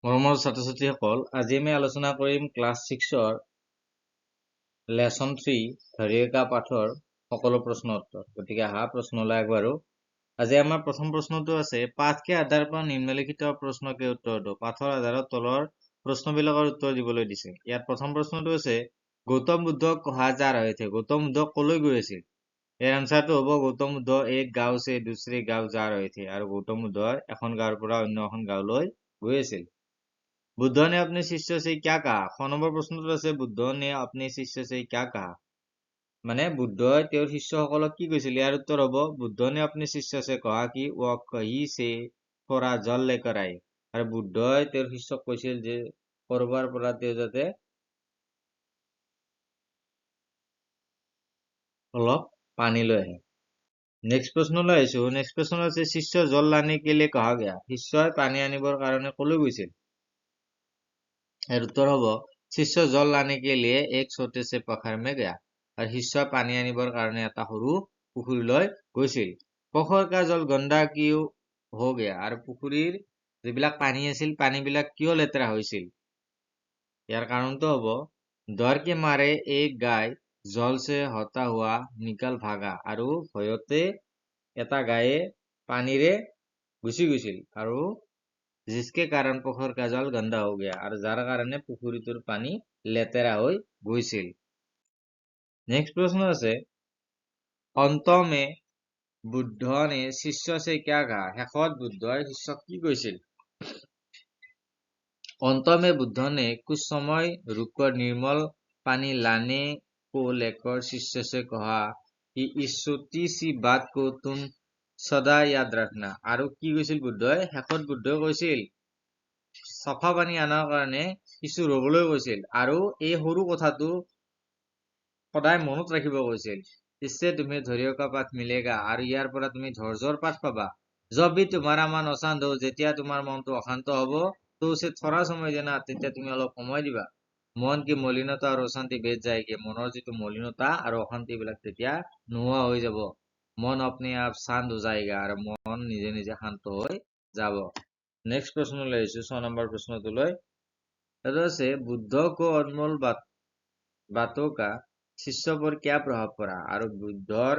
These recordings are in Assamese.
মৰমৰ ছাত্ৰ ছাত্ৰীসকল, আজি আমি আলোচনা কৰিম ক্লাছ ছিক্সৰ লেচন 3 ধৈৰ্য কা পাঠৰ সকলো প্ৰশ্ন উত্তৰ। গতিকে আহা, প্ৰশ্নলৈ আগবাঢ়ো। আজি আমাৰ প্ৰথম প্ৰশ্নটো আছে, पाठ के आधार पर निम्नलिखित प्रश्न के उत्तर दो। পাঠৰ আধাৰত তলৰ প্ৰশ্নবিলাকৰ উত্তৰ দিবলৈ দিছে। ইয়াত প্ৰথম প্ৰশ্নটো আছে, गौतम बुद्ध कहाँ जा रहे थे? গৌতম বুদ্ধ কলৈ গৈ আছিল? ইয়াৰ আনচাৰটো হ'ব, गौतम बुद्ध एक गाँव से दूसरे गाँव जा रहे थे। আৰু গৌতম বুদ্ধই এখন গাঁৱৰ পৰা অন্য এখন গাঁৱলৈ গৈ আছিল। बुद्ध ने अपने शिष्य से क्या कहा? খ নম্বৰ প্ৰশ্নটো আছে, बुद्ध ने अपने शिष्य से क्या कहा? মানে বুদ্ধই তেওঁৰ শিষ্যসকলক কি কৈছিল? ইয়াৰ উত্তৰ হ'ব, बुद्ध ने अपने शिष्य से कहा कि वह कहीं से थोड़ा जल लेकर आए। আৰু বুদ্ধই তেওঁৰ শিষ্যক কৈছিল যে কৰবাৰ পৰা তেওঁ যাতে অলপ পানী লৈ আহে। নেক্সট প্ৰশ্নলৈ আহিছো। নেক্সট প্ৰশ্ন আছে, शिष्य जल लाने के लिए कहाँ गया? শিষ্যই পানী আনিবৰ কাৰণে কলৈ গৈছিল? ইয়াৰ উত্তৰ হ'ব, शिष्य जल लाने के लिए एक छोटे से पोखर में गया। আৰু শিষ্যই পানী আনিবৰ কাৰণে এটা সৰু পুখুৰীলৈ গৈছিল। पोखर का जल गंदा क्यों हो गया? আৰু পুখুৰীৰ যিবিলাক পানী আছিল, পানীবিলাক কিয় লেতেৰা হৈছিল? ইয়াৰ কাৰণটো হ'ব, डर के मारे एक गाय जल से होता हुआ निकल भागा। আৰু ভয়তে এটা গায়ে পানীৰে গুচি গৈছিল আৰু जिसके कारण पोखर का जल गंदा हो गया। আৰু যাৰ কাৰণে পুখুৰীটোৰ পানী লেতেৰা হৈ গৈছিল। নেক্সট প্ৰশ্ন আছে, अंत में बुद्ध ने शिष्य से क्या कहा? শেষত বুদ্ধই শিষ্যক কি কৈছিল? अंत में बुद्ध ने कुछ समय रुककर निर्मल पानी लाने को लेकर शिष्य से कहा कि इस छोटी सी बात को तुम सदा याद रखना। আৰু কি কৈছিল বুদ্ধই? শেষত বুদ্ধই কৈছিল, চাফা পানী আনাৰ কাৰণে কিছু ৰবলৈ কৈছিল আৰু এই সৰু কথাটো সদায় মনত ৰাখিব কৈছিল। इससे तुम्हें धैर्य का पाठ मिलेगा। আৰু ইয়াৰ পৰা তুমি ধৈৰ্যৰ পাঠ পাবা। जब भी तुम्हारा मन अशांत हो, যেতিয়া তোমাৰ মনটো অশান্ত হ'ব, तो उसे थोड़ा समय देना, তেতিয়া তুমি অলপ সময় দিবা। मन की मलिनता और अशांति भेट जाएगी। মনৰ যিটো মলিনতা আৰু অশান্তিবিলাক তেতিয়া নোহোৱা হৈ যাব। मन अपने आप शांत हो जाएगा। আৰু মন নিজে নিজে শান্ত হৈ যাব। নেক্সট প্ৰশ্নলৈ আহিছো, 6 নম্বৰ প্ৰশ্নটোলৈ। এইটো আছে, बुद्ध की अनमोल बातों का शिष्य पर क्या प्रभाव पड़ा? আৰু বুদ্ধৰ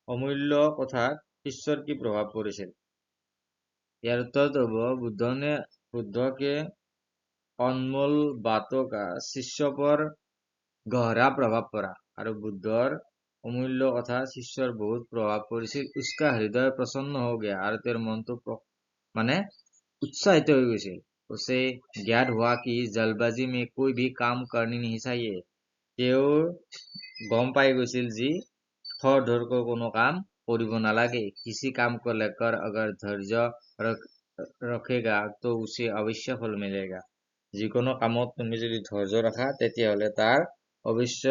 অমূল্য কথাত শিষ্যৰ কি প্ৰভাৱ পৰিছিল? ইয়াৰ উত্তৰটো হ'ব, बुद्ध ने बुद्ध के अनमोल बातों का शिष्य पर गहरा प्रभाव पड़ा। আৰু বুদ্ধৰ অমূল্য কথা শিষ্যৰ বহুত প্ৰভাৱ পৰিছিল। उसका हृदय प्रसन्न हो गया। আৰু তেওঁৰ মনটো মানে উৎসাহিত হৈ গৈছিল। उसे ज्ञात हुआ कि जल्दबाजी में कोई भी काम करनी नहीं चाहिए। তেওঁ গম পাই গৈছিল যি খৰধৰকৈ কোনো কাম কৰিব নালাগে। किसी काम को लेकर अगर धैर्य रखेगा तो उसे अवश्य फल मिलेगा। যিকোনো কামত তুমি যদি ধৈৰ্য ৰাখা, তেতিয়াহ'লে তাৰ অৱশ্য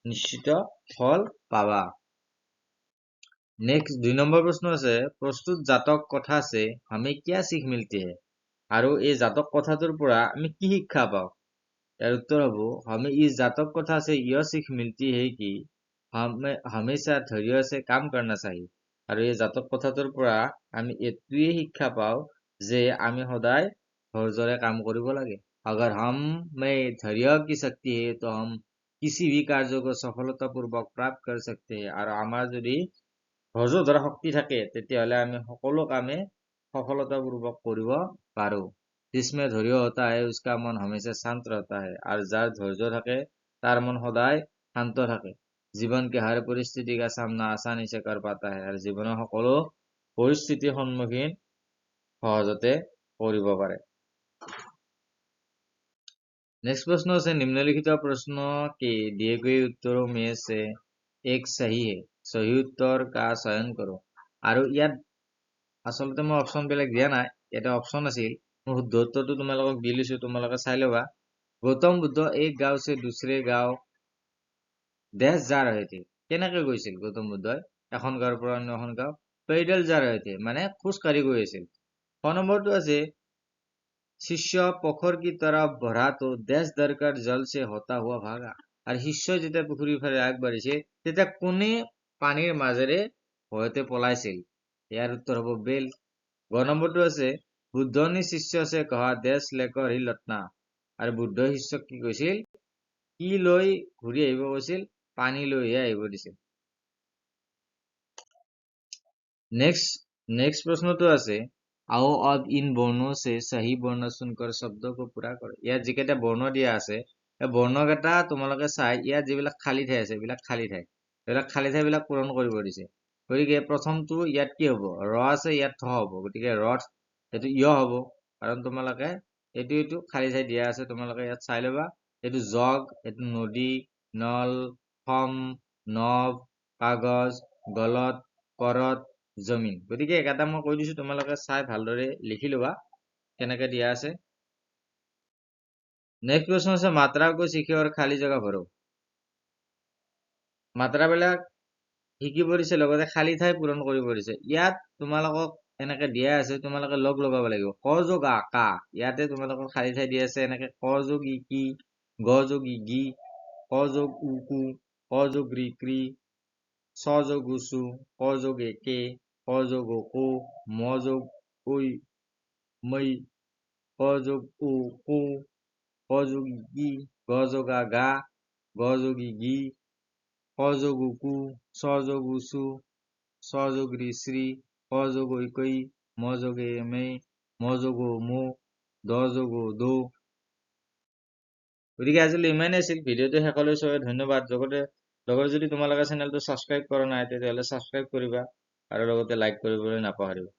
নিশ্চিত ফল পাবা। নেক্সট 2 নম্বৰ প্ৰশ্ন আছে, प्रस्तुत जातक कथा से हमें क्या सीख मिलती है? আৰু এই জাতক কথাটোৰ পৰা আমি কি শিক্ষা পাওঁ? ইয়াৰ উত্তৰ হ'ব, हमें इस जातक कथा से यह सीख मिलती है कि हमें हमेशा धैर्य से काम करना चाहिए। আৰু এই জাতক কথাটোৰ পৰা আমি এইটোৱে শিক্ষা পাওঁ যে আমি সদায় ধৈৰ্যৰে কাম কৰিব লাগে। अगर हम में धैर्य की शक्ति है तो हम किसी भी कार्य को सफलतापूर्वक प्राप्त कर सकते हैं। আৰু আমাৰ যদি ধৈৰ্য ধৰা শক্তি থাকে, তেতিয়াহ'লে আমি সকলো কামে সফলতাপূৰ্বক কৰিব পাৰো। जिसमें धैर्य होता है, उसका मन हमेशा शांत रहता है। আৰু যাৰ ধৈৰ্য থাকে, তাৰ মন সদায় শান্ত থাকে। जीवन के हर परिस्थिति का सामना आसानी से कर पाता है। আৰু জীৱনৰ সকলো পৰিস্থিতিৰ সন্মুখীন সহজতে কৰিব পাৰে। নেক্সট প্ৰশ্ন আছে, निम्नलिखित प्रश्न के दिए गए उत्तरों में से एक सही है, सही उत्तर का चयन करो। আৰু ইয়াত আচলতে মই অপশ্যন বিলাক দিয়া নাই, ইয়াতে অপশ্যন আছিল। মই শুদ্ধ উত্তৰটো তোমালোকক দি লৈছো, তোমালোকে চাই ল'বা। गौतम बुद्ध एक गाँव से दूसरे गाँव डैश जा रहे थे। কেনেকে গৈছিল গৌতম বুদ্ধই এখন গাঁৱৰ পৰা অন্য এখন গাঁও? पैदल जा रहे थे, মানে খোজ কাঢ়ি গৈ আছিল। খ নম্বৰটো আছে, शिष्य पोखर की तरफ बढ़ा तो डैश डरकर जल से होता हुआ भागा। আৰু শিষ্যই যেতিয়া পুখুৰীৰ ফালে আগবাঢ়িছে, তেতিয়া কোনে পানীৰ মাজেৰে ভয়তে পলাইছিল? ইয়াৰ উত্তৰ হ'ব বেল। গ নম্বৰটো আছে, बुद्ध ने शिष्य से कहा देश लेकर ही लौटना। আৰু বুদ্ধ শিষ্যক কি কৈছিল? কি লৈ ঘূৰি আহিব কৈছিল? পানী লৈহে আহিব দিছিল। নেক্সট প্ৰশ্নটো আছে, आओ अब इन वर्णों से सही वर्ण चुनकर शब्द को पूरा करो। ইয়াত যিকেইটা বৰ্ণ দিয়া আছে, এই বৰ্ণকেইটা তোমালোকে চাই ইয়াত যিবিলাক খালী ঠাই আছে, এইবিলাক খালী ঠাই, এইবিলাক খালী ঠাইবিলাক পূৰণ কৰিব দিছে। গতিকে প্ৰথমটো ইয়াত কি হ'ব? ৰ আছে, ইয়াত থ হ'ব, গতিকে ৰথ এইটো য় হ'ব, কাৰণ তোমালোকে এইটো খালী ঠাই দিয়া আছে, তোমালোকে ইয়াত চাই ল'বা। এইটো জগ, এইটো নদী, নল, থম, নৱ, কাগজ, গলত, কৰত, জমিন। গতিকে একটা মই কৈ দিছো, তোমালোকে চাই ভালদৰে লিখি ল'বা কেনেকে দিয়া আছে। নেক্সট কুৱেশ্যন আছে, মাত্ৰা কো শিখে আৰু খালী জগা ভৰো। মাত্ৰাবিলাক শিকিব দিছে, লগতে খালী ঠাই পূৰণ কৰিব দিছে। ইয়াত তোমালোকক এনেকে দিয়া আছে, তোমালোকে লগ লগাব লাগিব। ক যোগ আ কা, ইয়াতে তোমালোকক খালী ঠাই দিয়া আছে এনেকে ক যোগ ই কি, গ যোগ ই গি, ক যোগ উ কু, ক যোগ ৰি ক্ৰি, স যোগ উ সু, ক যোগ এ কে, ক যোগ ও কো, ম যোগ ঐ মই, ক যোগ উ কু, ক যোগ ই কি, গ যোগ আ গা, গ যোগ ই গি, ক যোগ উ কু, স যোগ উ সু, স যোগ ৰি শ্ৰী, ক যোগ ঐ কৈ, ম যোগ এ মে, ম যোগ ও মো, দ যোগ ও দো। গতিকে আজিলৈ ইমানেই আছিল। ভিডিঅ'টো শেষলৈ চোৱাৰ ধন্যবাদ। লগতে যদি তোমালোকে চেনেলটো ছাবস্ক্ৰাইব কৰা নাই, তেতিয়াহ'লে ছাবস্ক্ৰাইব কৰিবা আৰু লগতে লাইক কৰিবলৈ নাপাহৰিবা।